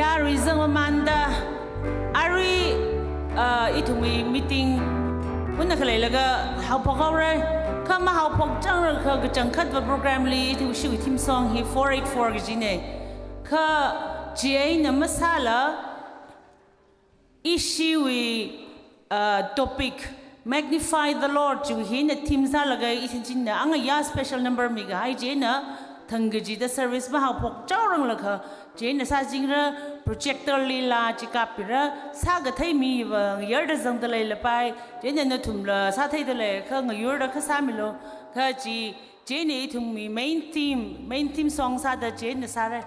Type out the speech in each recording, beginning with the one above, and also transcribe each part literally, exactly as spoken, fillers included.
Arui zangmamānda, arui, ah, ithumwui meeting, unna khaleilaga haophok haora, kha mahaophok chāngra kha kachangkhatva program li, ithum ishiwui theme song hi four eight four kajina. Kha chieina masāla, ishiwui, ah, topic, Magnify the Lord, chiwui hina theme sālaga ithum china angaya special number mikahai chieina thangkachida service mahaophok chāngrangla kha, chieina sāchingra, projector lila chi kapira, sākathei miva ngayurda zangda leilapai, chieina nathumla sātheida lei kha ngayurda kha sāmilu, kha chi, chieina ithumwui main theme, main theme song sāda chieina sāra.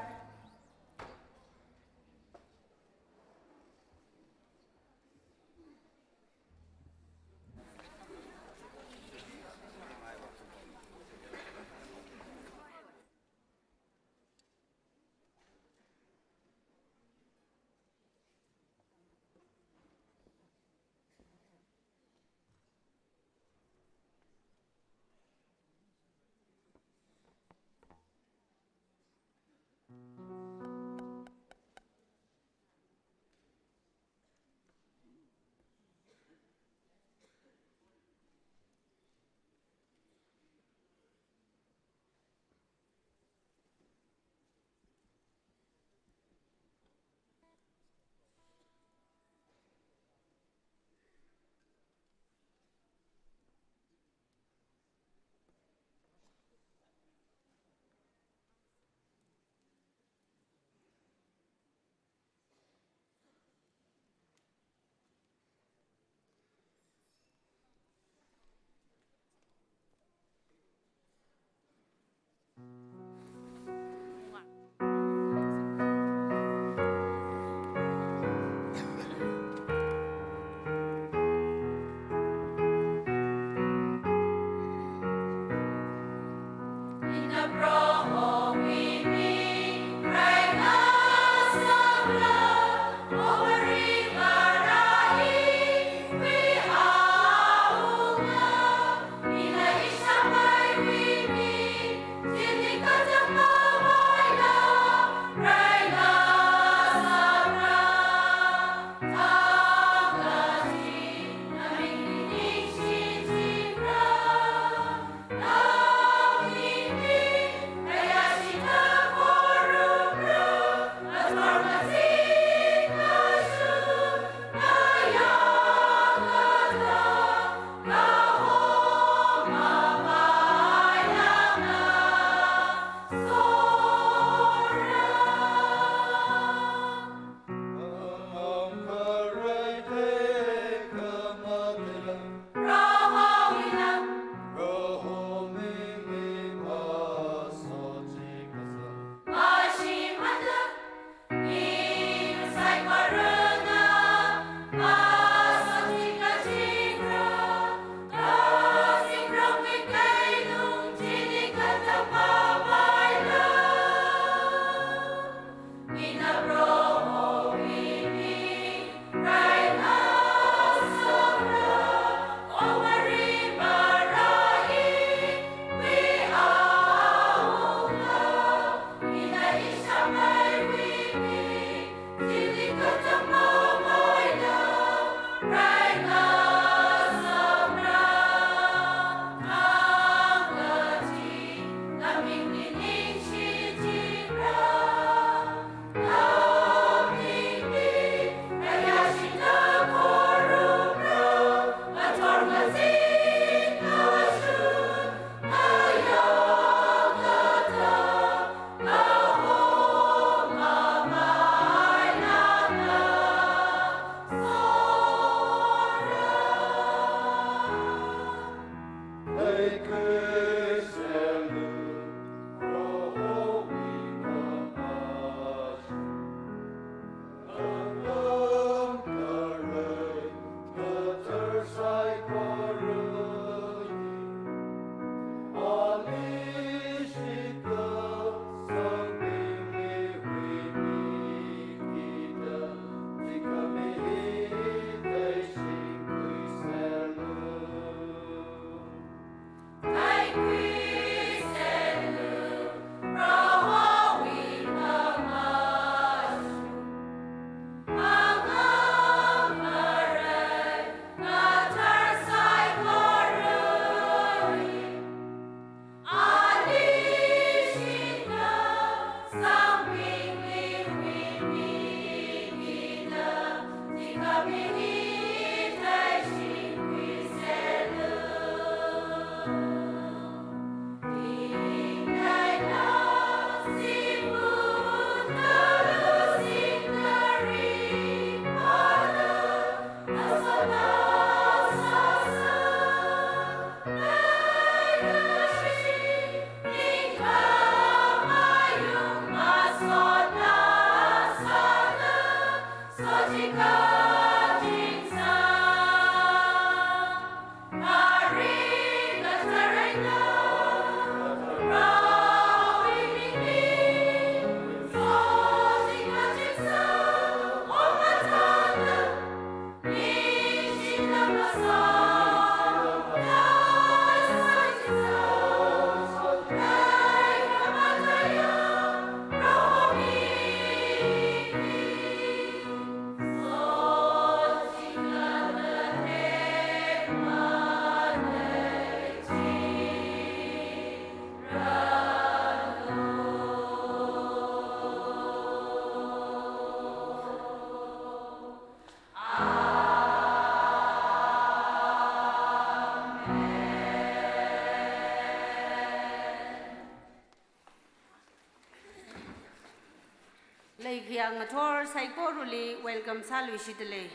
Leikhayā ngathor saikorali welcome sāluishitdalei.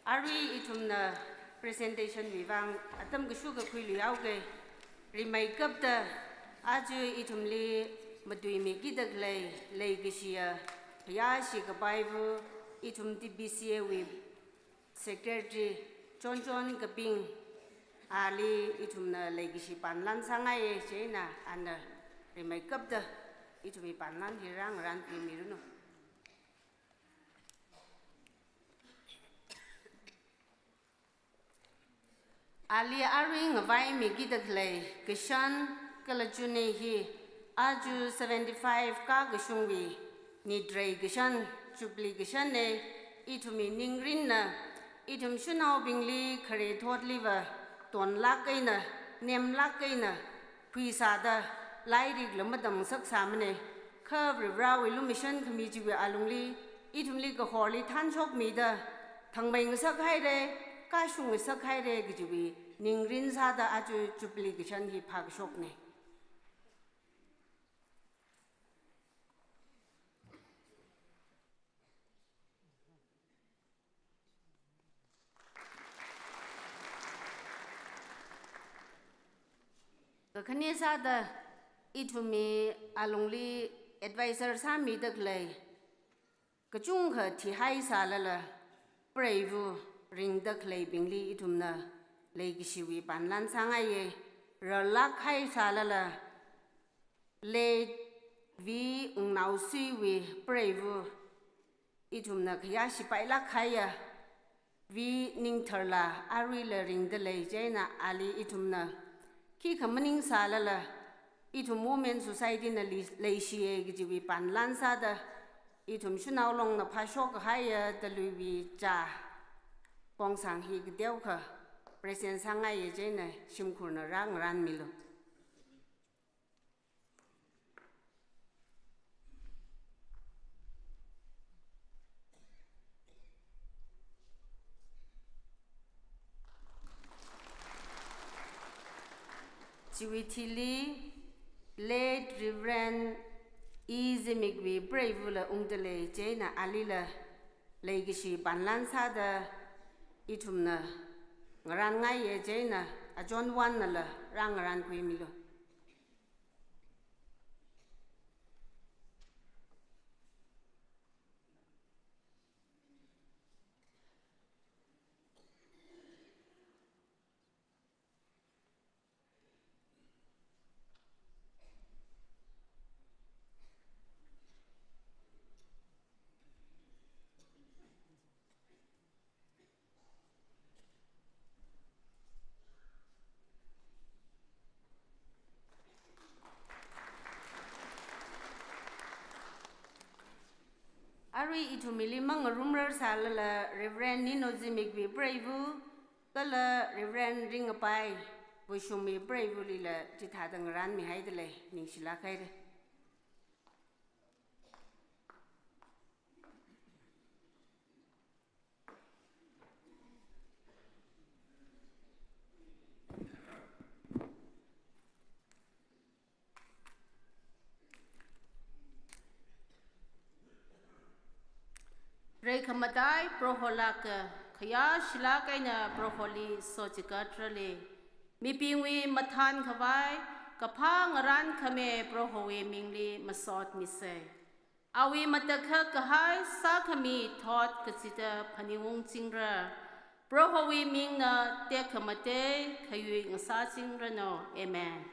Arui ithumna presentation wui vang atam kashu kakhuiluihaoke. Rimeikapta aja ithumli matuimikida khalei leikashiya khayāshi kapaiva ithum T B C A wui Secretary Chonchon Kaping ali ithumna leikashi panlan sāngaiya, chieina ana rimeikapta ithumwui panlan hi rāngarān khuimiranu. Ali arui ngavaimikida khalei kashan kala chunei hi aja seventy-five kakashungwui nitrei kashan, Jubilee kashanna. Ithumwui ningrinna, ithum shanaobingli khare thotliva tonlāk eina, nemlāk eina, khuisāda, lairikla matamngasak sāmana. Kha Varivarāwui lumashan khami chiwui alungli, ithumli kahorli thanshokmida, thangmei ngasak haira, kashung ngasak haira kajiwui ningrin sāda aja Jubilee kashan hi phākashokna. Kakhane sāda ithumwui alungli advisor sāmida khalei, kachungkha thihaisālala preiva ringda khaleibingli ithumna leikashiwui panlan sāngaiya. Rarlāk haisālala late V Wungnaosuiwui preiva ithumna khayāshi pailāk haiya V Ningtharla aruila ringdalei, chieina ali ithumna khikha maningsālala ithum Women Society na li-, leishiya kajiwui panlan sāda ithum shanao longna phāshok kahaiya Taluiwui chā Pongsang hi kateokha present sāngaiya, chieina shimkhurna rāngarānmilu. Chiwui thili late Reverend E Zimikwui preivula ungdalei, chieina alila leikashi panlan sāda ithumna ngarānngaiya, chieina Ajon Wannala rāngarānkhuimilu. Arui ithumwuili mangarumrar sālala Reverend Nino Zimikwui preiva, kala Reverend Ringapai Vushungwui preivulila chithāda ngarānmihaidalei, ningshilāk haira. Reikhamatai Proho lāka, khayāshilāk eina Proholi sochikatrali. Mibingwui mathānkhavai kaphā ngarānkhami Prohowui mingli masotmisa. Awui matakhak kahai sākhami thot kachida phaningungchingra. Prohowui mingna tekhamatei khayui ngasāchingranu. Amen.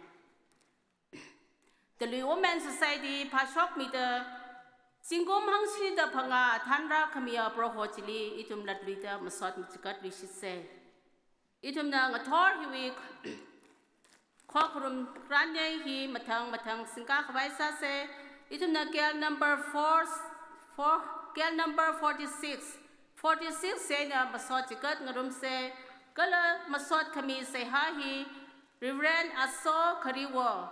Talui Women Society phāshokmida zingkum hangshida phangā thānrākhamiya Proho chili ithum latluida masot machikatluishitsa. Ithumna ngathor hiwui khokharum rānyei hi mathang mathang singkakhavai sāsa. Ithumna K L number four, four, K L number forty-six, forty-six eina masot chikat ngarumsa. Kala masot khami seihā hi Reverend Aso Khariwo,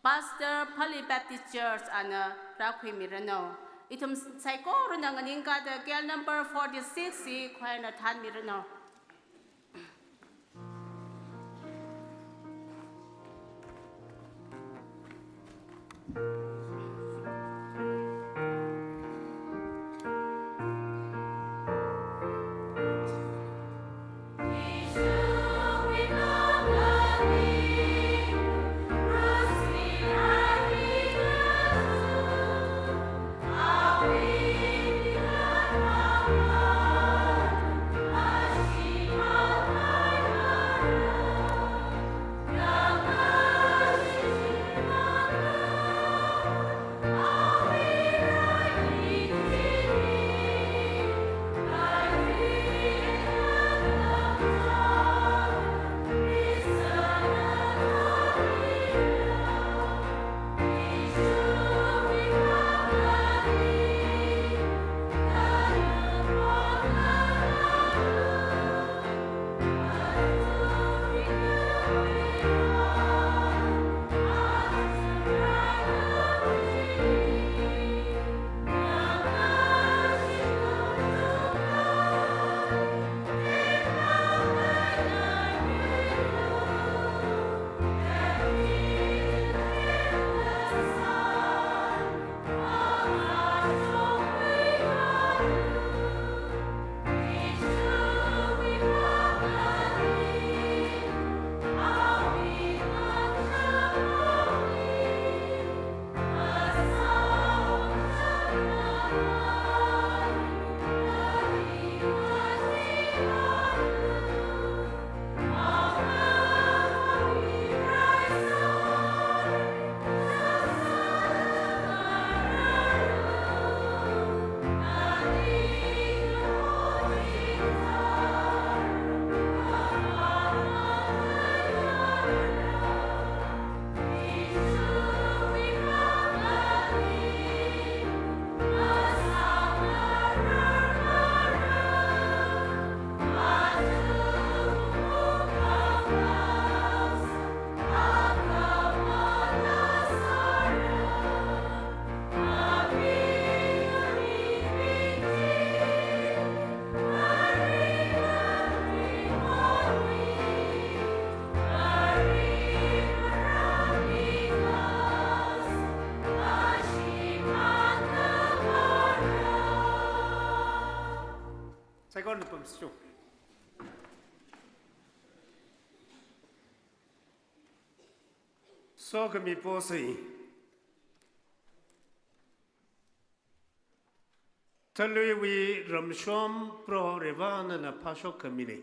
Pastor Pali Baptist Church ana rākhuimiranu. Ithum saikorana nganingkāda K L number forty-six hi choirna thānmiranu. Pamsho. Sokhami posei. Taluiwui ramshom Proho Varivarā nana phāshok khamine.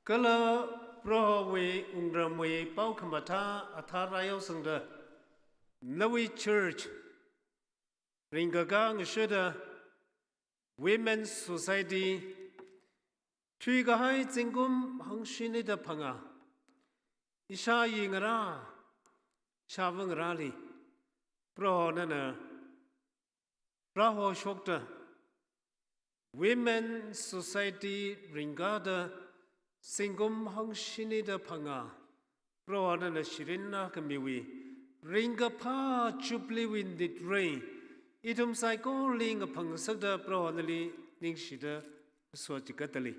Kala Prohowui wungramwui paokhamathā athā rāyaosangda, nawui church ringkakā ngashida, Women's Society, thuikahai zingkum hangshinida phangā, ishāyi ngarā, ishāva ngarāli Proho nana rāhoshokta, Women's Society ringkada zingkum hangshinida phangā, Proho nana shirinnā khamiwui ringkaphā Jubilee wui nitrei, ithum saikorali ngaphangsakda Proho nali ningshida sochikatali.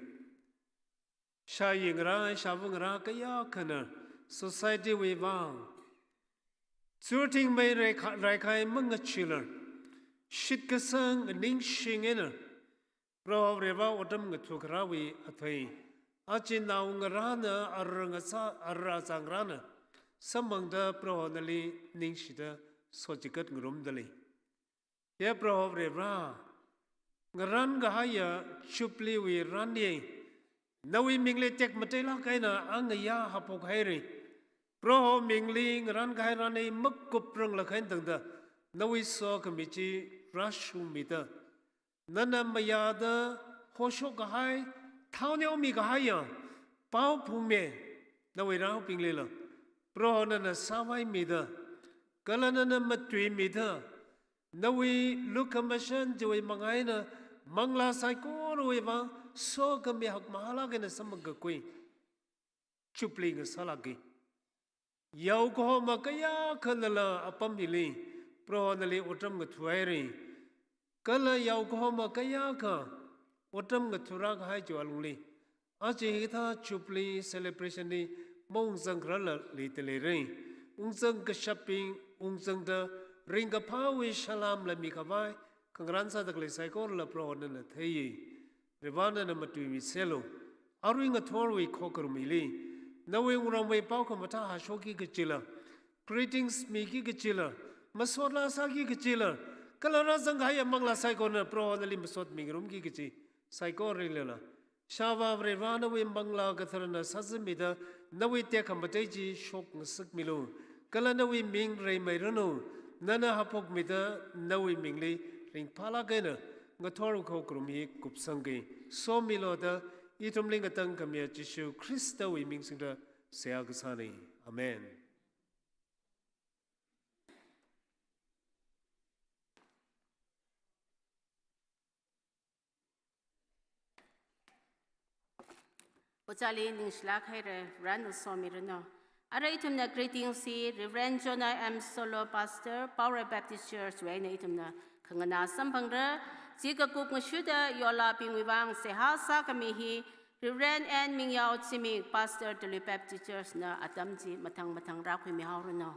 Ishāyi ngarā, ishāva ngarā kayākhana society wui vang, church thingmei raikha-, raikhai mangachila, shitkasang ningshingena, Proho Varivarā otram ngathakarāwui athei, achinao ngarāna, ara ngasā, ara azā ngarāna samphangda Proho nali ningshida sochikat ngarumdali. He Proho Varivarā, ngarānkahaiya Jubilee wui ranei, nawui mingli tekmateilāk eina angayā haophok haire. Proho mingli ngarānkahai ranei makuprang lakhain tangda, nawui sokhami chi rāshungmida, nana mayāda hoshok kahai, thaoneomikahaiya pao phungme, nawui raobinglila Proho nana sāvaimida, kala nana matuimida, nawui lukhamashan chiwui manga eina manglā saikorawui vang sokhami hakmahālāk eina samphangkakhui Jubilee ngasālāke. Yaokahoma kayākhanala apam hili Proho nali otram ngathahaire. Kala yaokahoma kayākha otram ngatharākahai chiwui alungli, aja hithā Jubilee celebration li maungzang khararla leida leire. Ungzang kashapbing ungzangda ringkaphāwui salām la mikhavai khangarān sāda khalei saikorala Proho nana theiye. Varivarā nana matuimiselu. Arui ngathorwui khokharum hili, nawui wungramwui paokhamathā hāshokki kachila, greetings miki kachila, masot laa sāki kachila, kala rāzangkahaiya manglā saikorana Proho nali masot mingarumki kachi saikorailila, ishāvā Varivarā nawui Manglā Katharana sāzanmida, nawui tekhamatei chi shokngasakmilu. Kala nawui ming reimeiranu, nana haophokmida nawui mingli ringphālāk eina ngathor khokharum hi kupsangki. Somilu da ithumli ngatangkhamiya Jishu Khristawui ming singda seihā kasāne. Amen. Ojāli ningshilāk haira, Varena somiranu. Arui ithumna greetings hi Reverend Jonah M Solo, Pastor, Paurei Baptist Church wui eina ithumna khanganā samphangra. Chi kakup ngashuda yorlābingwui vang seihā sākhami hi Reverend N Mingyao Zhiming, Pastor, Tului Baptist Church na atam chi mathang mathang rākhuimihaoranu.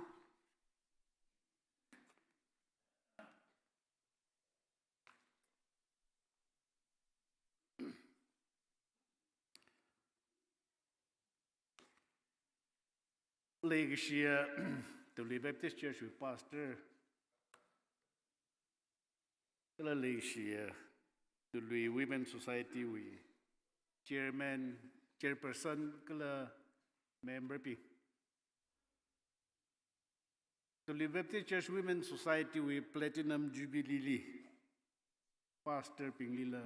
Leikashiya Tului Baptist Church wui Pastor, kala leikashiya Tului Women Society wui Chairman, Chairperson, kala member bing, Tului Baptist Church Women Society wui Platinum Jubilee li Pastor binglila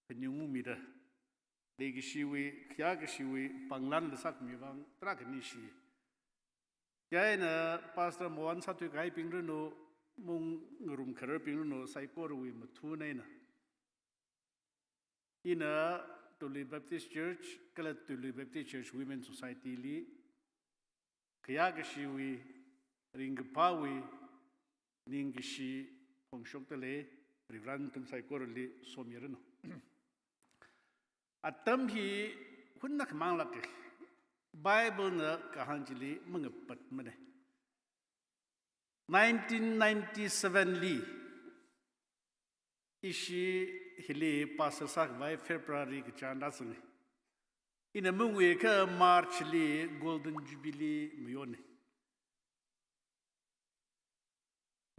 khaning ungmida, leikashiwui, khayākashiwui panglan lasak mi vang tarākha ningshi. Chieina Pastor Mohan sāthuikahaibingranu, maungngarum khararbingranu, saikorawui mathun eina ina Tului Baptist Church kala Tului Baptist Church Women Society li khayākashiwui, ringkaphāwui ningkashi phongshokdalei, Reverend nathum saikorali somiranu. Atam hi hunna khamanglāke. Bible na kahāng chili mangapatmane. Nineteen ninety-seven li ishi hili pastor sākhavai February kachāng rāzanga. Ina mungwui kha March li Golden Jubilee mayonna.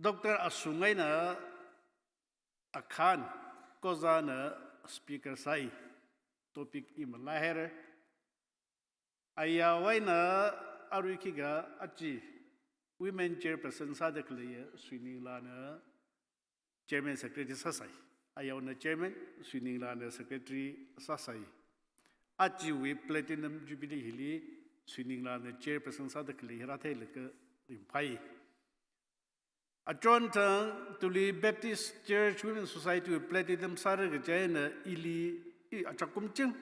Doctor Asung eina Akhan Kozana speaker sāi. Topic i malaihaira. Ayao eina arui khikha achi women chairperson sāda khaleiya Suininglana chairman secretary sāsai. Ayaona chairman, Suininglana secretary sāsai. Achiwui Platinum Jubilee hili Suininglana chairperson sāda khalei hi rātheilaga ringphai. Achon thang Tului Baptist Church Women Society wui Platinum sāra kaji eina ili, i achākum ching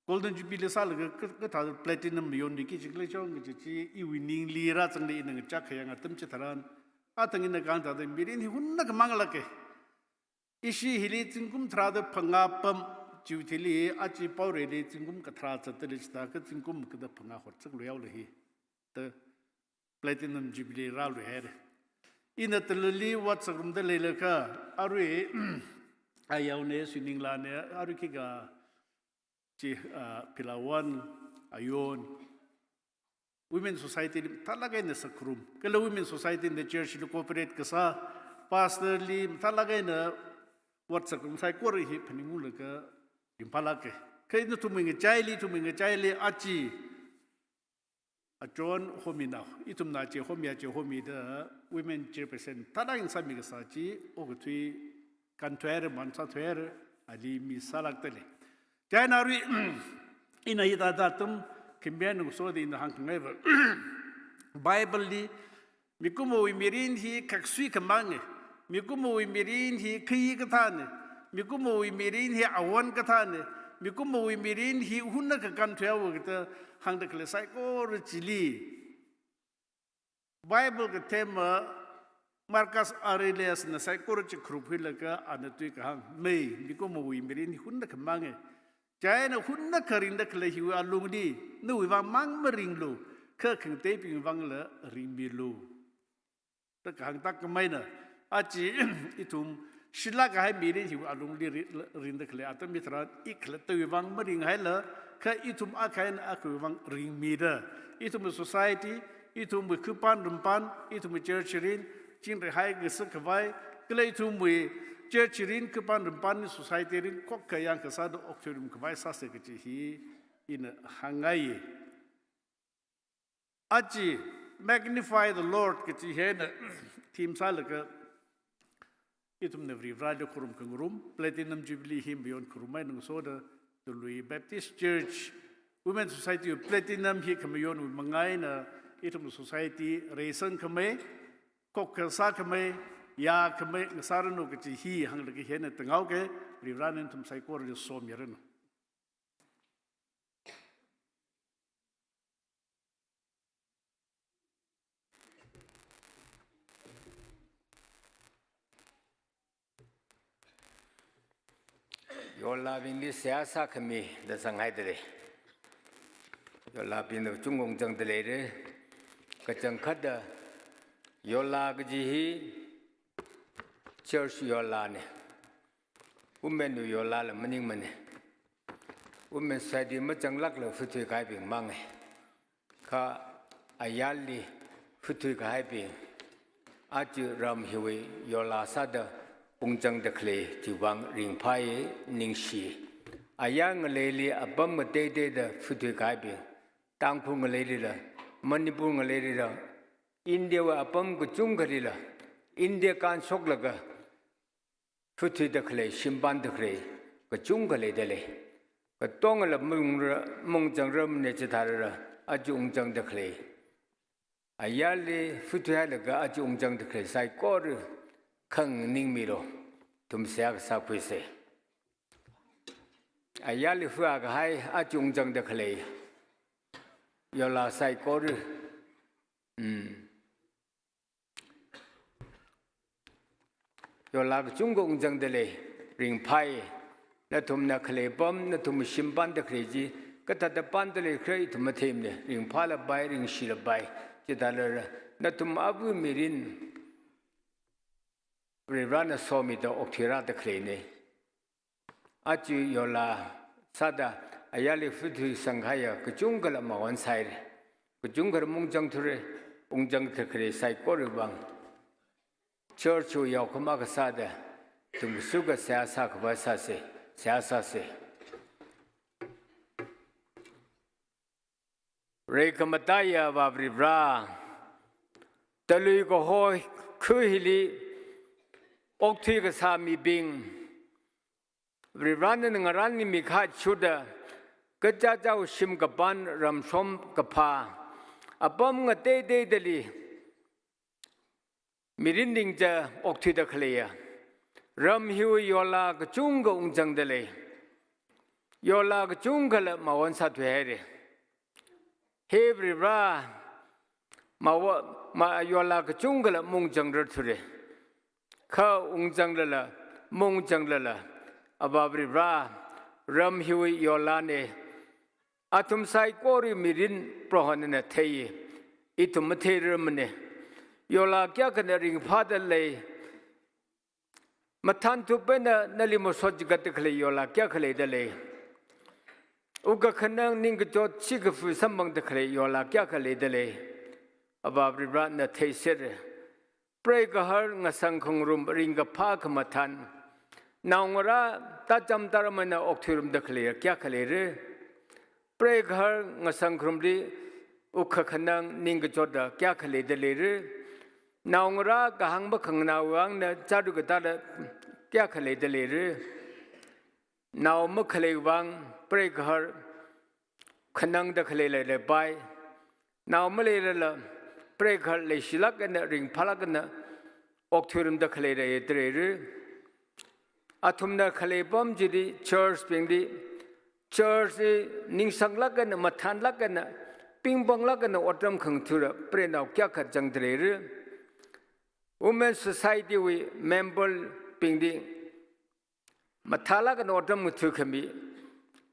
Golden Jubilee sālaga ka, kathā Platinum mayonki jikhala chong kaji chi iwui ningli rāzangda ina ngachak khayang atam chitharan, athang ina kahāng thāda mirin hi hunna khamanglāka. Ishi hili zingkum tharāda phangā pam, chiwui thili achi Paorali zingkum kathara zatda lei, chithākha zingkum kada phangā hotsak luihaola hi da Platinum Jubilee rāluihaira. Ina Tuluili ot sāngarumda leilakha, arui ayaona, Suininglana, arui khikha chi, ah, Philawan, Ayon, Women Society li mathālāk eina sākharum. Kala Women Society na church li cooperate kasā, pastor li mathālāk eina ot sākharum saikora hi phaningunglaga ringphālāka. Kha nathumwui ngachaili, ithumwui ngachaili achi achon hominao, ithumna chi homi, achi homida women chairperson mathālāk eina sāmi kasā chi okathui kānthuihaira, man sāthuihaira, ali mi sālākda lei. Chieina arui ina hithāda atam khamiya ngasoda ina hāngkhangaiva, Bible li mikumowui mirin hi khaksui khamanga, mikumowui mirin hi khayi kathāna, mikumowui mirin hi awon kathāna, mikumowui mirin hi hunna kakānthuihaowa kathā hāngda khalei saikora chili Bible kathema Marcus Aurelius na saikora chi kharup huilaga ana tui kahāng, mei, mikumowui mirin hi hunna khamanga. Chieina hunna kharingda khalei hiwui alungli nawui vang mang maringlu, kha khangateibing vangla ringmilu da kahāng tākam eina, achi ithum shilāk kahai mirin hiwui alungli ri-, ringda khalei atam hitharan, i khalattawui vang maringhaila, kha ithum akha eina akhawui vang ringmida, ithumwui society, ithumwui khuipān rimpān, ithumwui church rin, chingri hai kasak khavai, kala ithumwui church rin, khuipān rimpān, society rin khokkha yangkasāda okthuirumkhavai sāsa kaji hi ina hāngngai. Achi, Magnify the Lord kaji hi eina theme sālaga ithumna Varivarali khurum khangarum, Platinum Jubilee hi mayon kharum eina ngasoda Tului Baptist Church Women Society Platinum hi khamayonwui manga eina ithum society reisang khamei, khokkha sākhamei, yākhamei ngasāranu kaji hi hānglaga hi eina tānghaoka. Varivarana nathum saikorali somiranu. Yolabingli seihā sākhami da sanghaida lei. Yolabingna kachungkha ungzangda leira. Kachangkhatta yola kaji hi church yolana. Women wui yolala maningmana. Women society mazanglākla fuithui kahaibing manga. Kha ayarli fuithui kahaibing, aja ram hiwui yola sāda ungzangda khalei chiwui vang ringphāya, ningshi. Ayar ngaleili apam ngateiteida fuithui kahaibing, Tangkhul ngaleilila, Manipur ngaleilila, India wui apam kachungkhalila, India kānshoklaga fuithuida khalei, shimpanda khalei kachungkha leida lei. Katongala maungra, maungzangrarmana chithārara, aja ungzangda khalei, ayarli fuithuihailaga aja ungzangda khalei saikora khanganingmilu. Ithum seihā kasākhuisa. Ayarli fuiya kahai, aja ungzangda khalei yola saikora, mm, yola kachungkha ungzangda lei, ringphāya. Nathumna khalei apam, nathum shimpanda khalei chi, kathāda panda leikhare ithum matheimana, ringphālapai, ringshilapai. Chithālala nathum awui mirin Varivarana somida okthuirāda khaleina. aja yola sāda ayarli fuithui sangkahaiya kachungkhala mawon sāhaira. Kachungkhala mungchang thura, ungchang thakre saikora vang. Church wui yaokahai akha sāda, ithum kasuka seihā sākhavai sāsa, seihā sāsa. Reikhamataiya Avā Varivara, talui kaho khu hili okthui kasā mibing, Varivara nana ngarānmikahai chitharan, kachichāwui shim kapān ramshong kaphā, apam ngateiteidali mirin ningcha okthuida khaleiya ram hiwui yola kachungkha ungchangda lei. Yola kachungkhala mawon sāthuihaira. He Varivara, mawa-, ma yola kachungkhala mungchang rarthura. Kha ungchanglala, mungchanglala, Avā Varivara, ram hiwui yolana. Athum saikora mirin Proho nana thei, ithum matheirarmana. Yola kayākhana ringphāda lei. Mathānthup eina nali masot chigatda khalei yola kayākha leida lei. Wukkhanang ningkachot chikafu samphangda khalei yola kayākha leida lei. Avā Varivara na theisera. Preigahar ngasang khangarum ringkaphā khamathān, naongarā tacham taram eina okthuirumda khalei kayākha leira. Preigahar ngasang khangarumli wukkhanang ningkachotda kayākha leida leira. Naongarā kahāng makhanganāwui vangna chāra katāda kayākha leida leira. Nao makhalei vang preigahar khanangda khalei leileipai. Nao maleilala preigahar leishilāk eina ringphālāk eina okthuirumda khalei leida leira. Athumna khalei apam chili church bingli, church li ningsanglāk eina, mathānlāk eina, pingpanglāk eina otram khangathāra preinao kayākha zangda leira. Women Society wui member bingli mathālāk eina otram ngathakhami,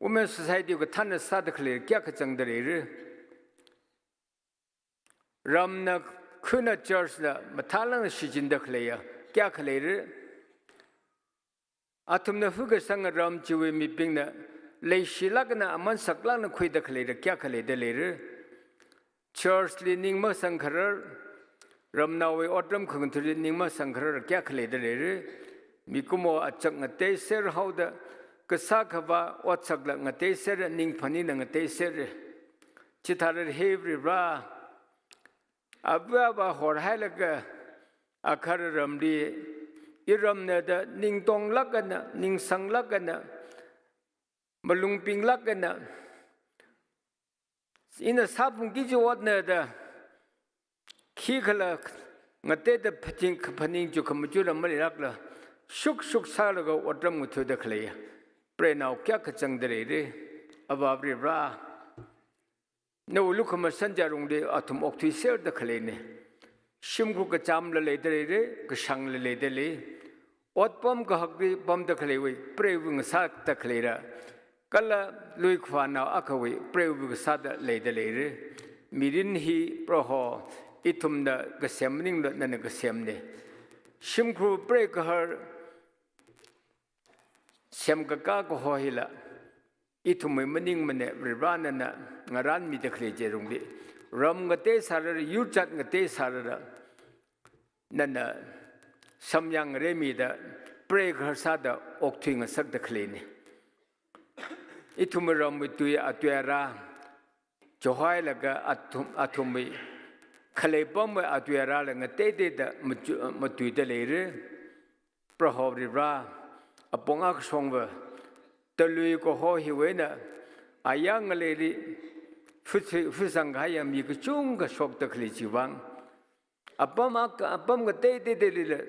Women Society kathānna sāda khalei kayākha zangda leira. Ramna khuna church la mathālāk eina shichinda khaleiya kayākha leira. Athumna hukasanga ram chiwui mibingna leishilāk eina aman saklāk eina khuida khaleira kayākha leida leira. Church li ning masangkharar, ramnaowui otram khangathāli ning masangkharar kayākha leida leira. Mikumo achak ngateiser haoda, kasā khavā otsakla ngateiser, ning phaningla ngateiser. Chithāra he Varivara, ava ava horhailaga, agahar ramli, iramna da ningtonglāk eina, ningsanglāk eina, malung pinglāk eina, ina sāphungki kaji otna da, khikhala ngateida phaning, phaning chukhamachura maleilākla, shukshuk sālaga otram ngatha̱da khalei preinao kayākha zangda leira. Avā Varivara, nawui lukhamashan charongli athum okthuiserda khaleina. Shimkhur kachamla leida leira, kashāngla leida lei. Otpam kahakli pamda khaleiwui, preiwui ngasāda khaleira, kala lui khavānao akhawui preiwui ngasāda leida leira. Mirin hi Proho, ithumna kasem maningla nana kasemna. Shimkhur preigahar semkakā kaho hila ithumwui maningmana, Varivara nana ngarānmida khalei charongli, ram ngatei sārara, yurchat ngatei sārara, nana samyang ngareimida preigahar sāda okthui ngasakda khaleina. Ithumwui ramwui tui atui ara chihailaga athum, athumwui khalei apamwui atui arala ngateiteida machu-, matuida leira. Proho Varivara, apong akha shongva, talui kaho hiwui eina ayā ngaleili fuithui, fuisangkahaiya mi kachungkha shokda khalei chiwui vang, apam ak-, apam ngateiteitalila,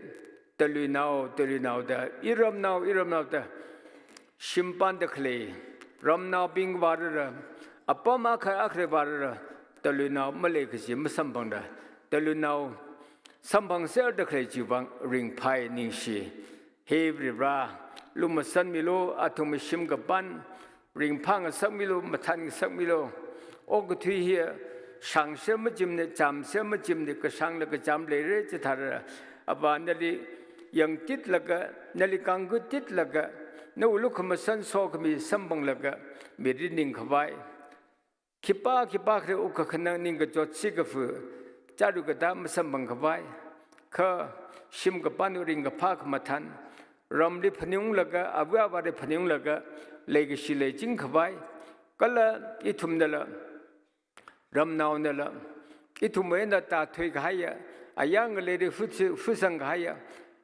taluinao, taluinao da, iramnao, iramnao da shimpanda khalei, ramnaobing vārara, apam akha akhali vārara, taluinao malei kaji masamphangda, taluinao samphangserda khalei chiwui vang ringphāi ningshi. He Varivara, lumashanmilu, athumwui shim kapān ringphā ngasakmilu, mathān ngasakmilu. Okathui hi shāngser machimna, chamser machimna, kashāngla kacham leira. Chithāra Avā nali yangtitlaga, nali kangkatitlaga, nawui lukhamashan sokhami samphanglaga mirin ningkhavai, khipā khipākhali wukkhanang ningkachot sikafu, chāru katā masamphang khavai, kha shim kapānwui ringkaphā khamathān, ramli phaningunglaga, ava avāli phaningunglaga, leikashi leiching khavai, kala ithumnala, ramnaonala, ithumwui eina tāthui kahaiya, ayar ngaleili futsi, futsang kahaiya,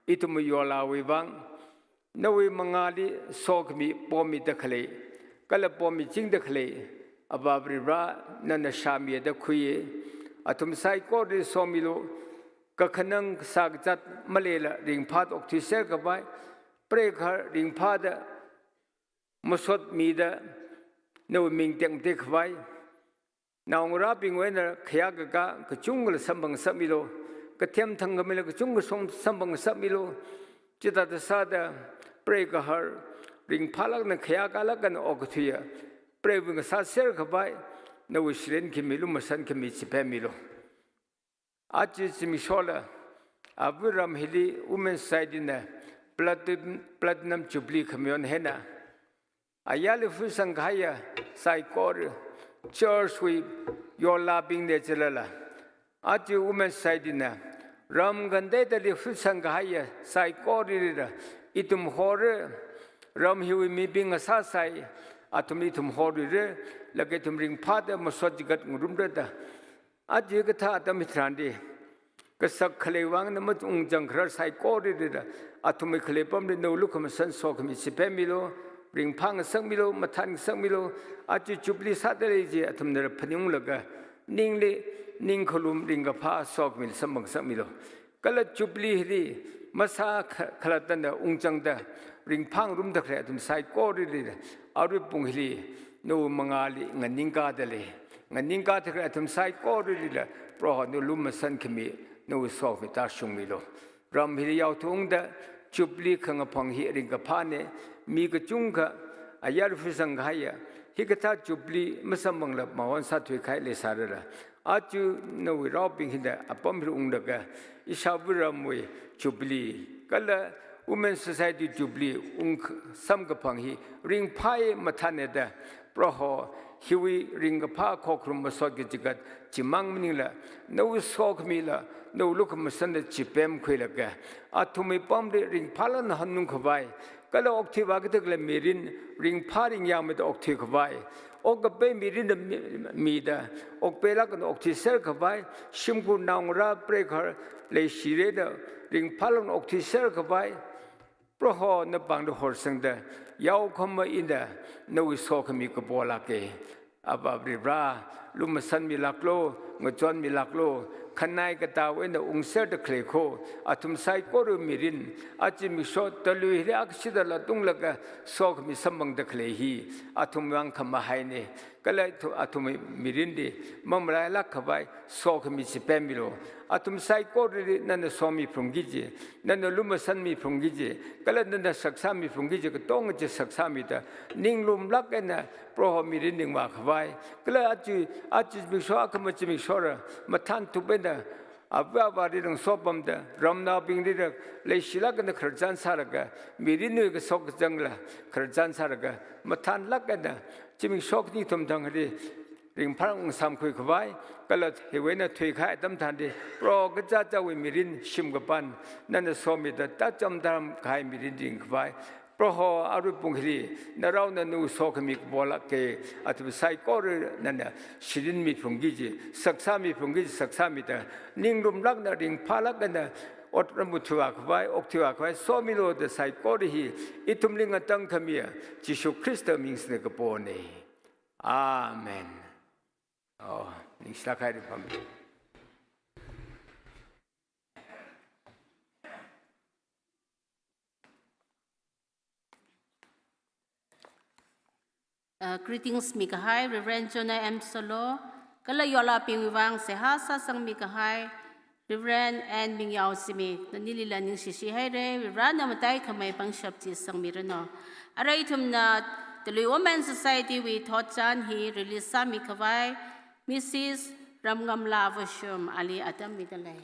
ithumwui yolāwui vang, nawui mangāli sokhami pommida khalei, kala pommichingda khalei, Avā Varivara nana shāmida khuiya, athum saikorali somilu, kakhanang sākazat maleila ringphāda okthuiser khavai, preigahar ringphāda masotmida nawui ming tekmatek khavai, naongarābingwui eina khayākakā kachungkhala samphangngasakmilu, kathem thangkhamila kachungkha som-, samphangngasakmilu, chithāda sāda preigahar ringphālāk eina khayākālāk eina okathuiya, preiwui ngasāser khavai, nawui shirin khami lumashan khami chipemmilu. Aja zimikshola, awui ram hili Women Society na Platin-, Platinum Jubilee khamayon hina, ayarli futsang kahaiya saikora, church wui yolābingna chilala, aja Women Society na ram khangateidali futsang kahaiya saikoralila ithum hora, ram hiwui mibing ngasāsai, athum ithum horira, laga ithum ringphāda masot chigat ngarumra da. Aja kathā atam hitharanli, kasak khalei vangna maungzang kharar saikoralila, athumwui khalei apamli nawui lukhamashan sokhami chipemmilu, ringphāngasakmilu, mathānngasakmilu, aja Jubilee sāda lei chi athumnala phaningunglaga, ningli, ningkhalum ringkaphā sokhami samphangngasakmilu. Kala Jubilee hili masā kha-, khalattana ungzangda, ringphāngarumda khalei athum saikoralila, arui pung hili nawui mangāli nganingkāda lei. Nganingkāda khalei athum saikoralila, Proho nawui lumashan khami, nawui sokhami tāshungmilu. Ram hili yaothuda, Jubilee khangaphang hi ringkaphāna, mi kachungkha ayar futsang kahaiya, hikathā Jubilee masamphangla mawon sāthui kahai leisārala, aja nawui raobing hina apam hili unglaga, ishāvā ramwui Jubilee, kala Women Society Jubilee ungkh-, samkaphang hi ringphāya mathānna da, Proho, hiwui ringkaphā khokharum masot kachigat chimang maningla, nawui sokhamila, nawui lukhamashanla chipemkhuilaga, athumwui apamli ringphālāk eina hanung khavai, kala okthuivā kathā khalei mirin ringphā ringyāngmeida okthui khavai, okkapai mirinna mi-, mida, okpailāk eina okthuiser khavai, shimkhur naongarā preigahar leishirida ringphālāk eina okthuiser khavai, Proho napāngli horsangda, yaokahoma ina nawui sokhami kapolāka. Avā Varivara, lumashanmilāklu, ngachonmilāklu, khanai katāwui eina ungserda khalei kho, athum saikorawui mirin, aja zimiksho talui hili akshida latunglaga sokhami samphangda khalei hi, athumwui vang khamahaina, kala athu-, athumwui mirinli mamalailāk khavai sokhami chipemmilu. Athum saikorali nana somiphungki kaji, nana lumashanmiphungki kaji, kala nana saksāmiphungki kaji katonga chi saksāmida, ninglumlāk eina Proho mirin ringvā khavai, kala aja, aja zimiksho akhama zimikshora mathānthup eina, avā avāli lungso pamda, ramnaobinglila leishilāk eina khararchan sālaga, mirinwui kashok kazangla khararchan sālaga, mathānlāk eina zimiksho khani kathum thangli ringphālāk eina samkhui khavai, kala hiwui eina thuikahai atam tharanli, Proho kachichāwui mirin shimkapan nana somida tācham tāram kahai mirin ring khavai, Proho arui pung hili, naraona nawui sokhami kapolāka, athum saikora nana shirinmiphungki kaji, saksāmiphungki kaji saksāmida, ninglumlāk eina ringphālāk eina otram thuivā khavai, okthuivā khavai somilu da saikora hi, ithumli ngatangkhamiya Jishu Khristawui ming singda kapona. Amen. Oh, ningshilāk haira pam. Uh, greetings mikahai Reverend Jonah M Solo, kala yolābingwui vang seihā sāsangmikahai Reverend N Mingyao Zimik, nanilila ningshishi haira, Varivarana mataikhamei pangshap chi sangmiranu. Arui ithumna Talui Women Society wui thotchan hi release sāmikhavai Missus Ramngamla Vashum ali atam midalei.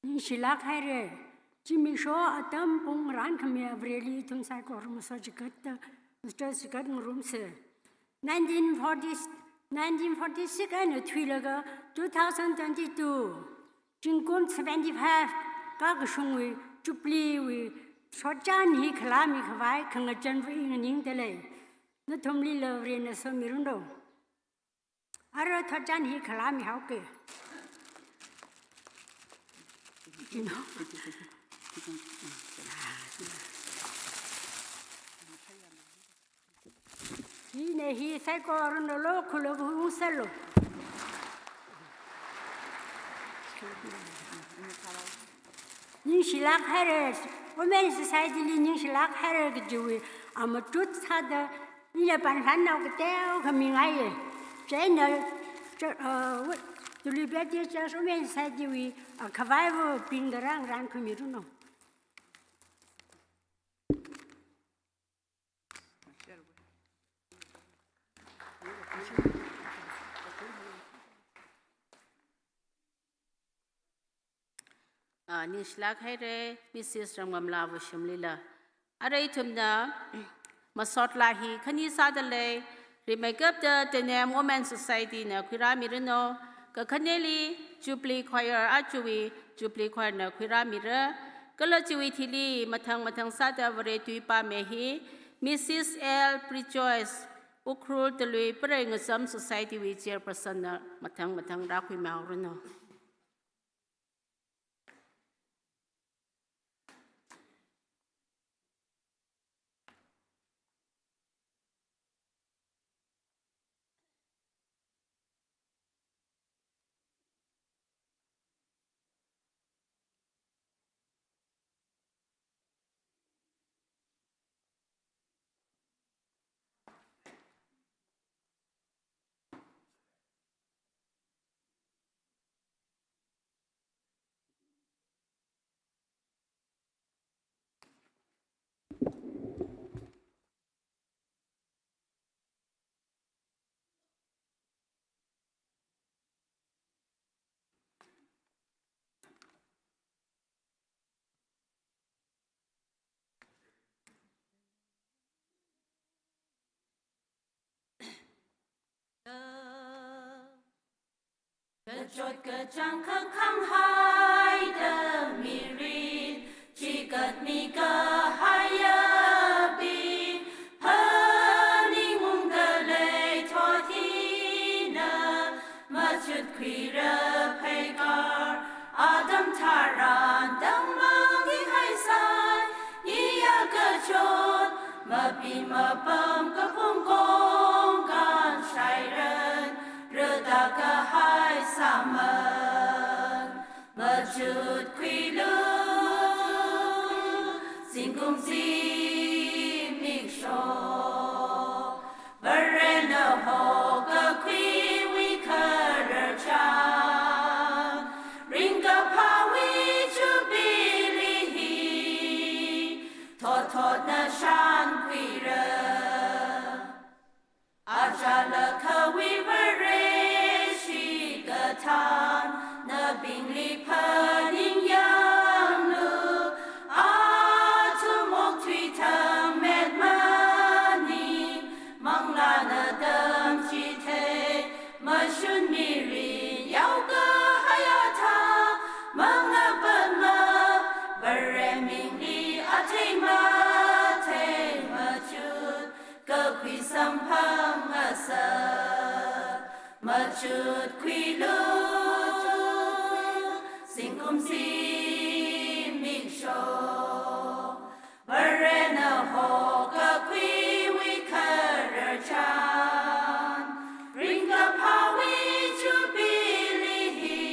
Ningshilāk haira. Zimiksho atam pung rānkhami Vareli ithum saikora masochigatda, masochigat ngarumsa. Nineteen forty, nineteen forty-six eina thuilaga two thousand twenty-two, zingkum seventy-five kakashungwui Jubilee wui shotchan hi khalāmi khavai khangachān vānganingda lei. Nathumlila Varena somiranu. Ara thotchan hi khalāmihaoki. Hina hi saikorana lokhuilaga ungserlu. Ningshilāk haira, Women Society li ningshilāk haira kajiwui amatut sāda, ina panlānnao kateokha mingaiya. Chieina, cha-, uh, Tului Baptist Church Women Society wui, uh, khavaiva̱bingda rāngarānkhuimiranu. Ah, ningshilāk haira, Missus Ramngamla Vashumlila. Ara ithumna masotlā hi khani sāda lei, rimeikapta Tenem Women Society na khuirāmiranu, kakhaneli Jubilee Choir, ajawui Jubilee Choir na khuirāmira, kala chiwui thili mathang mathang sāda Vare tui pāmi hi, Missus L Prejoice, Ukhrul Tului Parei Ngacham Society wui Chairperson na mathang mathang rākhuimihaoranu. Kachot kachāng kakhanghai da mirin, chigatmi kahaiyabing, phaningungda lei thot hina, machutkhuira pheikar, atam tharan tangmang dinghaisai, iya kachot, mapi mapam kapung kongkan shairan, rada kahai saman, machutkhuilu, zingkum zimiksho, Varena hokakhuiwui khararchan, ringkaphāwui Jubilee hi, thot thotna shānkhuira. Achālakhawui Vareshi kathānnabingli phaningyanglu, athum okthui thangmet maning, manglāna tamchithei, mashun mirin yaokahai athang, mangapatma, Vare mingli athei mathei machut, kakhui samphang ngasā, machutkhuilu, zingkum zimiksho, Varena hokakhuiwui khararchan, ringkaphāwui Jubilee hi,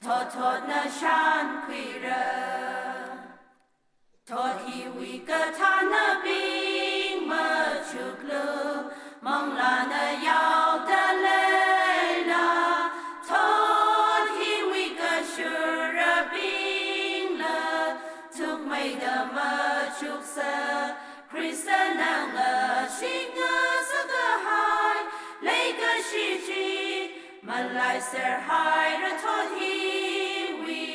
thot thotna shānkhuira. Thot hiwui kathānnabing machuklu, manglāna yaoda leila, thot hiwui kashurabingla, thukmeida machuksa, Khristana ngashit ngasakahai, leikashi chi, malaiser haira thot hiwui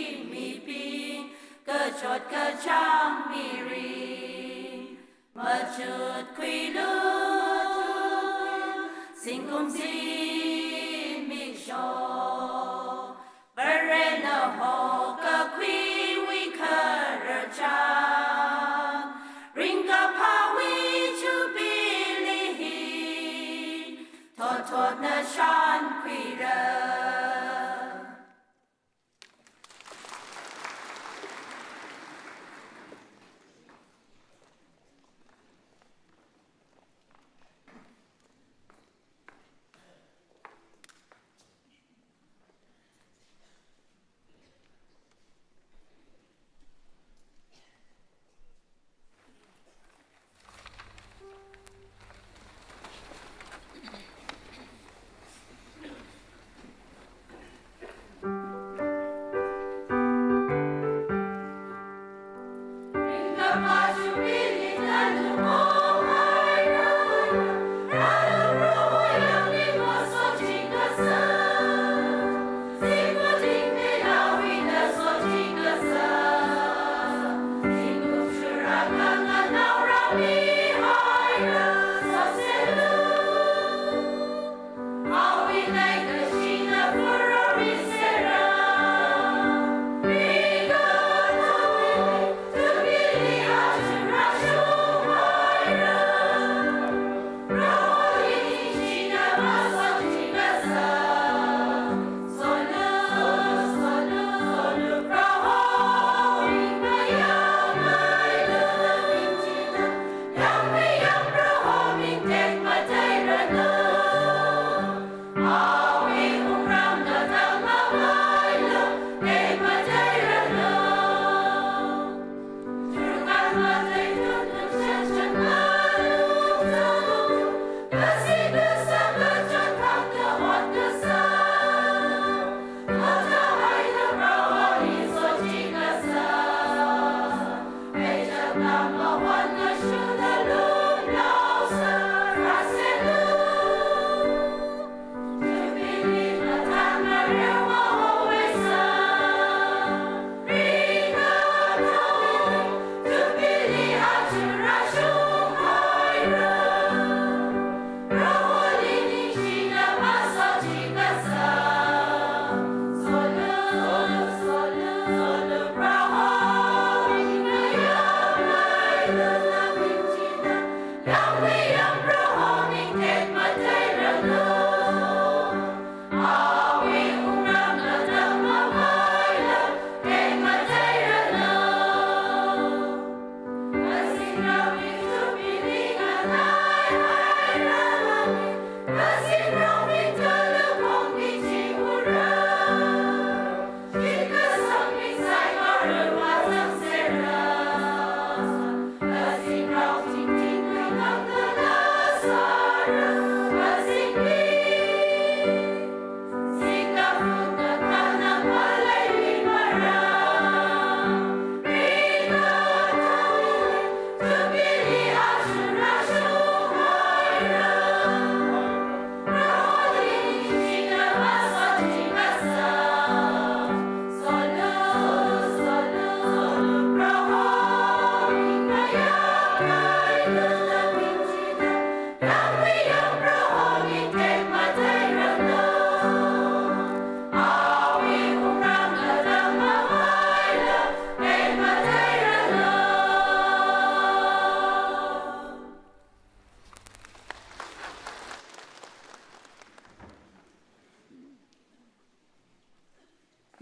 kachot kachāng mirin, machutkhuilu, zingkum zimiksho, Varena hokakhuiwui khararchan, ringkaphāwui Jubilee hi, thotthotna shānkhuira.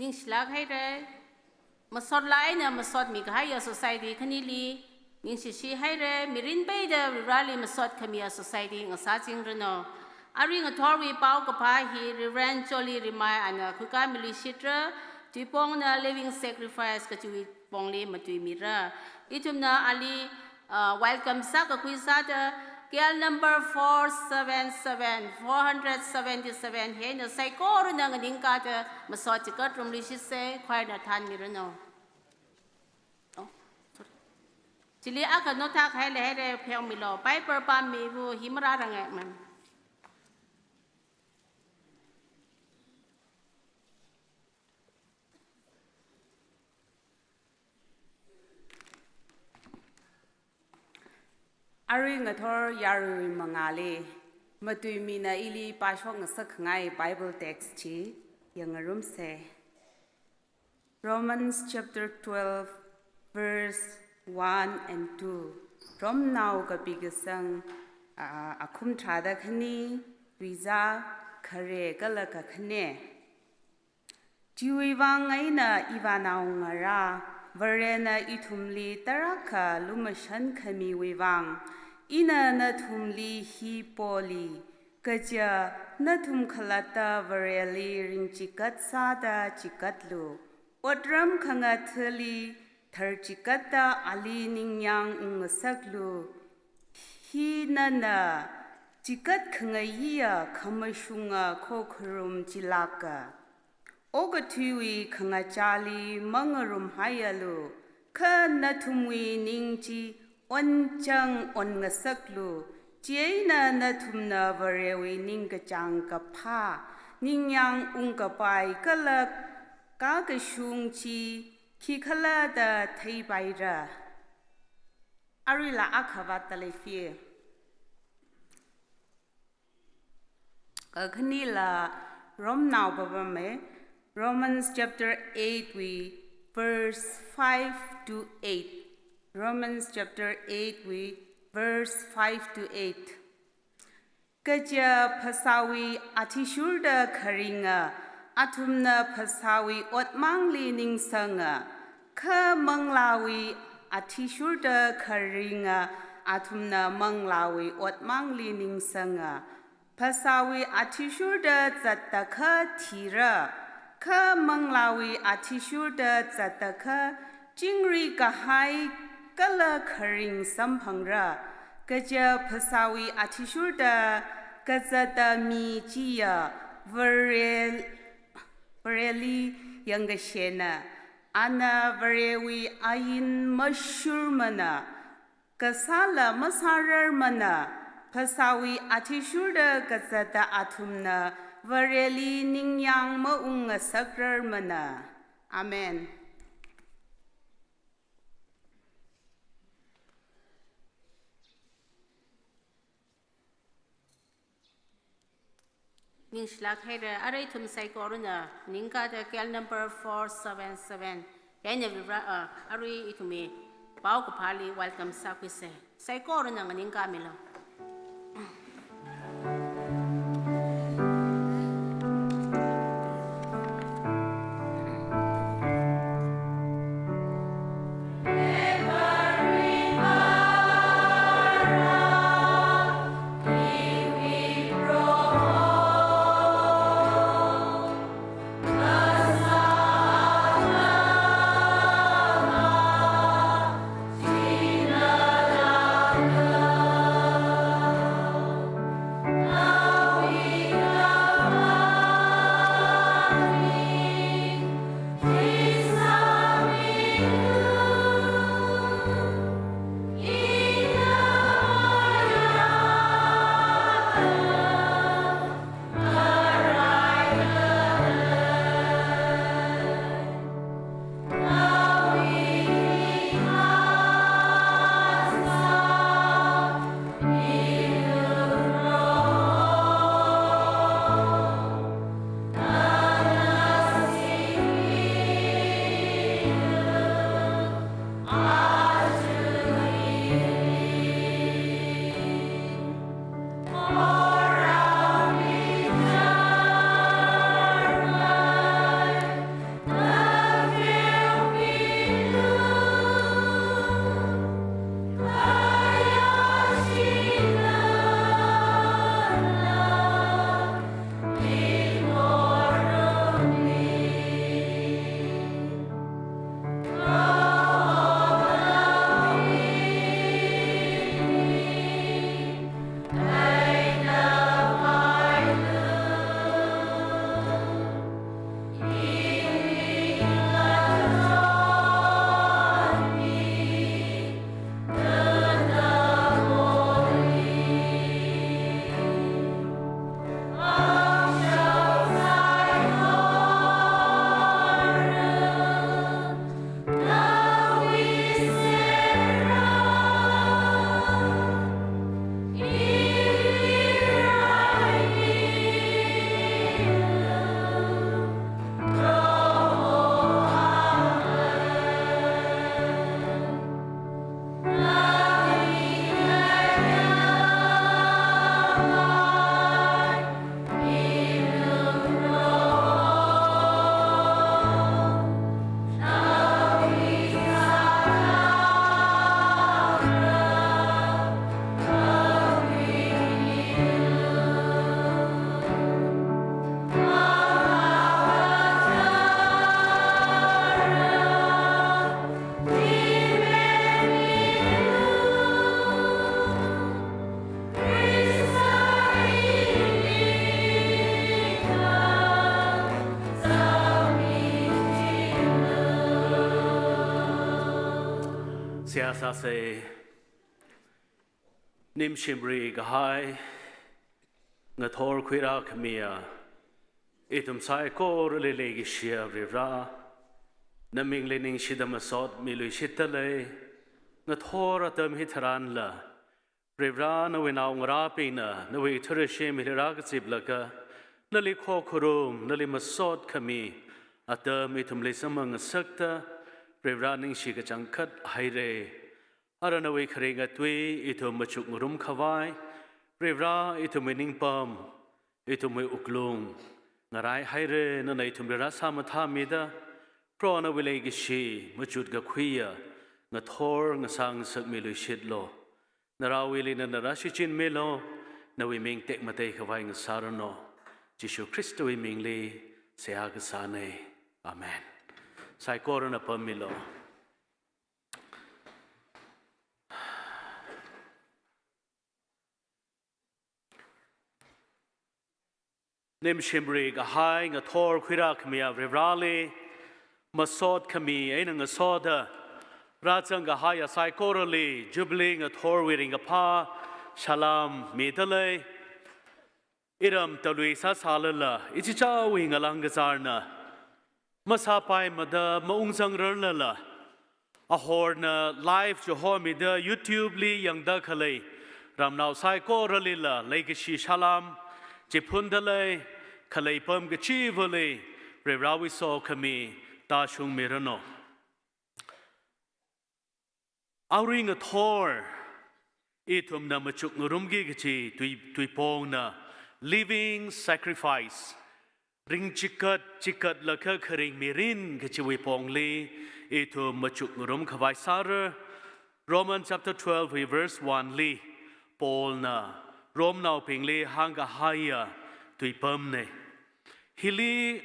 Ningshilāk haira. Masot laa eina masotmi kahaiya society khanili ningshishi haira. Mirin peida Vareli masot khamiya society ngasāchingranu. Arui ngathorwui paokaphā hi Reverend Jolly Rimai ana khuikāmilui shitra, tuipongna living sacrifice kachiwui pongli matuimira. Ithumna ali, uh, welcome sākakhui sāda, K L number four seven seven, four hundred seventy-seven hi eina saikorana nganingkāda masot chikat rumlui shitsa, choir na thānmiranu. Oh, sorry. Chili akha notha kahai leihaira, pheomilu. Piper pammiva hi marāranga, ma'am. Arui ngathor yarui mangāli, matuimina ili pāshok ngasakkhangai Bible text chi yangngarumsa. Romans chapter twelve, verse one and two. Romnao kapi kasang, ah, akhum tharāda khani, tuizā, khare kala kakhane. Chiwui vang eina ivānaongarā, Varena ithumli tarākha lumashan khamiwui vang, ina nathumli hi poli, kaja nathum khalatta Vareli ringchigat sāda chigatlu. Otram khangathali tharchigatta ali ningyāng ungngasaklu. Hi nana chigat khangaiya khamashunga khokharum chilāka. Okathuiwui khangachāli mangarumhaialu, kha nathumwui ning chi onchang onngasaklu, chieina nathumna Varewui ningkachāng kaphā, ningyāng ungkapai kala kakashung chi khikhala da theipaira. Aruila akhavāt talei fi. Kakhanila Romnao pāpamei, Romans chapter eight wui verse five to eight. Romans chapter eight wui verse five to eight. Kaja phasāwui athishurda kharinga, athumna phasāwui otmangli ningsanga, kha manglāwui athishurda kharinga, athumna manglāwui otmangli ningsanga. Phasāwui athishurda zattakha thira, kha manglāwui athishurda zattakha chingri kahai kala kharing samphangra. Kaja phasāwui athishurda kazatta mi chiya Vare-, Vareli yangkashena. Ana Varewui ain mashurmana, kasāla masārarmana, phasāwui athishurda kazatta athumna Vareli ningyāng maungngasakrarmana. Amen. Ningshilāk haira, arui ithum saikorana nganingkāda K L number four seven seven. Yaina Vivra, ah, arui ithumwui paokaphāli welcome sākhuisa. Saikorana nganingkāmilu. Seihā sāsa. Nimshimri kahai, ngathor khuirā khamiya, ithum saikorali leikashiya Varivara, namingli ningshida masot miluishitdalei. Ngathor atam hitharanla, Varivara, nawui naongarābingna nawui athura shimli rākaziplaga, nali khokharum, nali masot khami atam ithumli samphang ngasakta, Varivara ningshi kachangkhat haira. Ara nawui kharinga tui ithum machukngarum khavai, Varivara, ithumwui ningpam, ithumwui wuklung ngarai haira. Nana ithumli rāsā mathāmida, Proho nawui leikashi machut kakhuiya ngathor ngasā ngasakmiluishitlu. Narāwuili nana rāshichinmilu, nawui ming tekmatei khavai ngasāranu. Jishu Khristawui mingli seihā kasāna. Amen. Saikorana pammilu. Nimshimri kahai, ngathor khuirā khamiya Varivarali, masot khami eina ngasoda rāzang kahaiya saikorali Jubilee ngathorwui ringkaphā salām midalei. Iram talui sāsālala, ichichāwui ngalāng kazārna masāpaimada maungzangrarlala, ahorna live chihomida YouTube li yangda khalei ramnao saikoralila leikashi salām chiphundalei. Khalei apam kachivali Varivarawui sokhami tāshungmiranu. Arui ngathor ithumna machukngarumki kachi tui, tuipongna living sacrifice, ringchikat, chikatlaga kharing mirin kachiwui pongli ithum machukngarum khavai sāra. Romans chapter twelve wui verse one li Paulna Romnaobingli hāngkahaiya tuipamna. Hili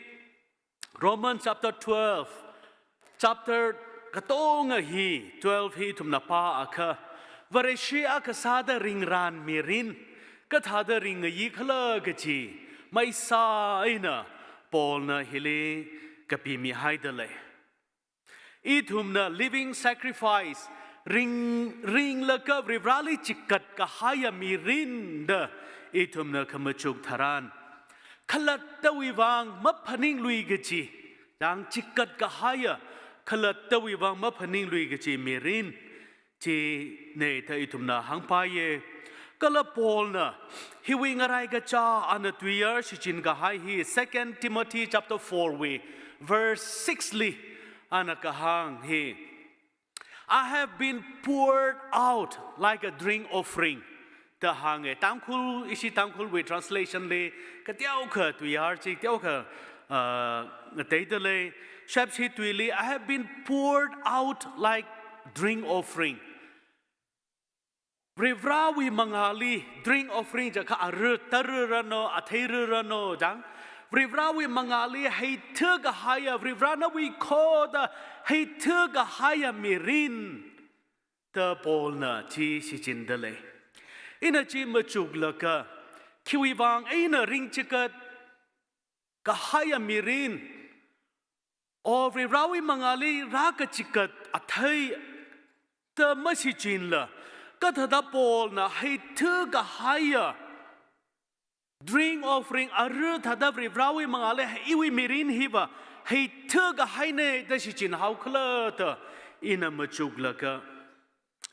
Romans chapter twelve, chapter katonga hi, twelve hi ithumna pāakha, Vareshi akha sāda ringran mirin kathāda ringngayi khala kachi maisā eina Paulna hili kapimihaidalei. Ithumna living sacrifice, ring, ringlaga Varivarali chikat kahaiya mirin da ithumna khamachuk tharan, khalattawui vang maphaninglui kachi, yang chikat kahaiya khalattawui vang maphaninglui kachi mirin china da ithumna hāngpaiya. Kala Paulna hiwui ngaraikacha ana tuiyar shichin kahai hi Second Timothy chapter four wui verse six li ana kahāng hi, "I have been poured out like a drink offering," da hānga. Tangkhul, ishi Tangkhulwui translation li kateokha tuiyar chi, teokha, uh, ngateidalei. Shepshi tuili, "I have been poured out like drink offering." Varivarawui mangāli drink offering jiakha arui tara ranu, athei raranu jang. Varivarawui mangāli heithakahaiya, Varivarana wui khoda heithakahaiya mirin da Paulna chi shichindalei. Ina chi machuklaga, khiwui vang eina ringchikat kahaiya mirin, o Varivarawui mangāli rākachikat athei da mashichinla, kathāda Paulna heithakahaiya drink offering arui thāda Varivarawui mangāli iwui mirin hiva heithakahaina da shichinhao khala da ina machuklaga,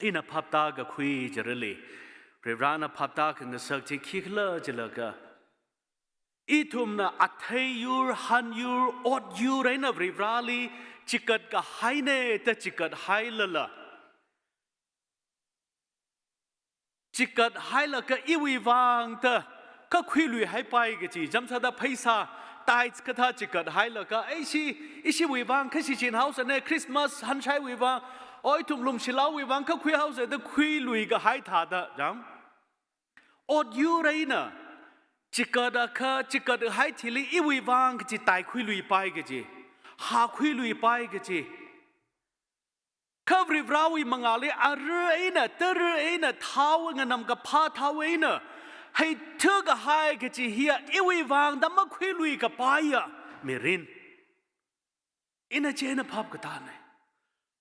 ina phaptākakhui chirali, Varivarana phaptākhangasak chi khikhala jilaga, ithumna athei yur, han yur, ot yur eina Varivarali chikat kahaina da chikathailala, chikathailaga iwui vang da kha khuiluihaipai kachi, jamsāda pheisā, tithes kathā chikathailaga, ishi, ishiwui vang kha shichinhaosana, Christmas hanshaiwui vang, o ithum lumshilaowui vang kha khuihaosa da khuiluikahai thāda jang. Ot yur eina chikatakha, chikathai thili iwui vang kachi tai khuiluipai kachi, ha khuiluipai kachi. Kha Varivarawui mangāli arui eina, tara eina, thao, nganamkaphā thao eina heithakahai kachi hiya iwui vang da makhuiluikapaiya mirin. Ina chieina phapkatāna.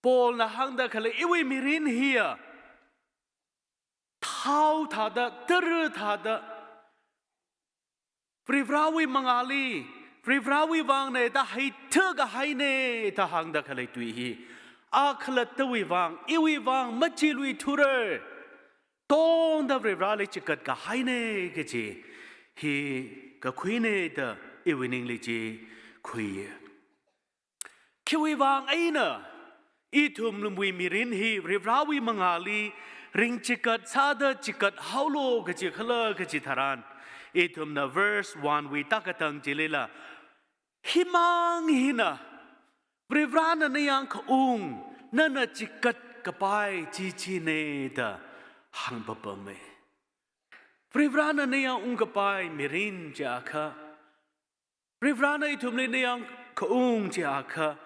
Paulna hāngda khalei iwui mirin hiya thao thāda, tara thāda, Varivarawui mangāli, Varivarawui vangna da heitha kahaina da hāngda khalei tui hi, a khalattawui vang, iwui vang machiluithura, tongda Varivarali chikat kahaina kaji hi kakhuina da iwui ningli chi khuiya. Khiwui vang eina ithumwui mirin hi Varivarawui mangāli ringchikat sāda chikat haolu kaji khala kaji tharan, ithumna verse one wui takatang chilila, himang hina Varivarana nayang khaung, nana chikat kapai chi china da hāngpapama. Varivarana nayang ungkapai mirin chiakha, Varivarana ithumli nayang khaung chiakha,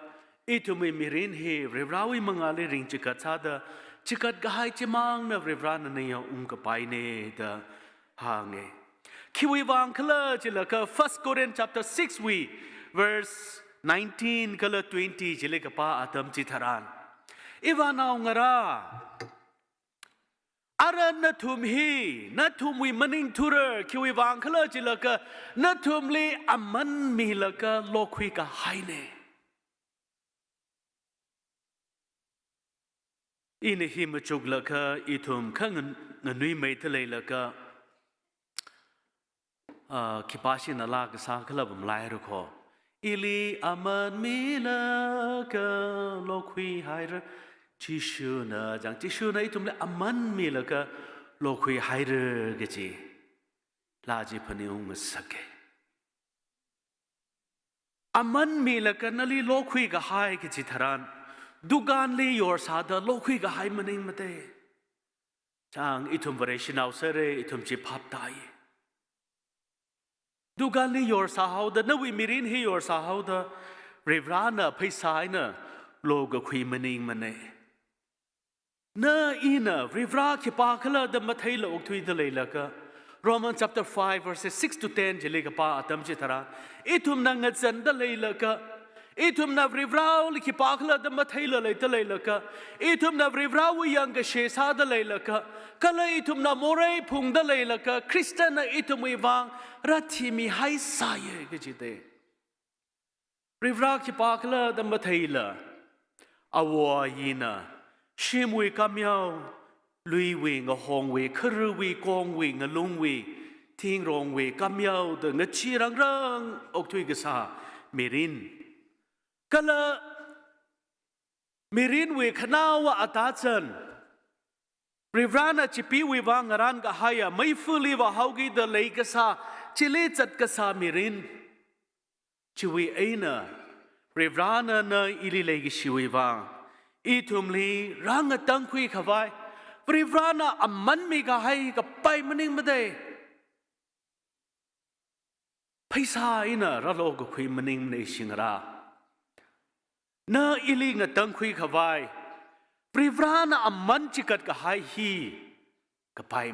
ithumwui mirin hi Varivarawui mangāli ringchikat sāda chikat kahai chimangna Varivarana nayang ungkapaina da hānga. Khiwui vang khala chilakha First Corinth chapter six wui verse nineteen kala twenty chili kapā atam chitharan, ivānaongarā, ara nathum hi nathumwui maningthura, khiwui vang khala chilakha nathumli aman milaga lokhui kahaina. Ina hi machuklaga ithum kha ngan-, nganuimeida leilaga, ah, khipāshina laa kasā khala pamlai rako. Ili aman milaga lokhui haira. Jishuna, chang Jishuna ithumli aman milaga lokhui haira kaji laa chi phaningung ngasaka. Aman milaga nali lokhui kahai kaji tharan, dukanli yorsāda lokhui kahai maningmada. Chang ithum Vareshinao sāra, ithum chi phap tāi. Dukanli yorsāhaoda, nawui mirin hi yorsāhaoda, Varivarana pheisā eina lokakhui maningmana. Na ina Varivara khipākhala da matheila okthuida leilaga, Romans chapter five verses six to ten chili kapā atam chitharan, ithumna ngazanda leilaga, ithumna Varivarali khipākhala da matheila leida leilaga, ithumna Varivarawui yangkashe sāda leilaga, kala ithumna morei phungda leilaga, Khristana ithumwui vang rāthimihaisāya kajida. Varivara khipākhala da matheila, āwo āyina, shimwui kamyao, luiwui, ngahongwui, kharuwui, kongwui, ngalungwui, thingrongwui kamyao da ngachee rangrang okthui kasā mirin, kala mirinwui khanaowa atazan, Varivarana chipeewui vang ngarān kahaiya meifali vāhaokida leikasā, chili zat kasā mirin, chiwui eina Varivarana na ili leikashiwui vang ithumli rāngatangkhui khavai, Varivarana aman mikahai kapai maningmada. Pheisā eina rālokakhui maningmana shingra. Na ili ngatangkhui khavai, Varivarana aman chikat kahai hi kapai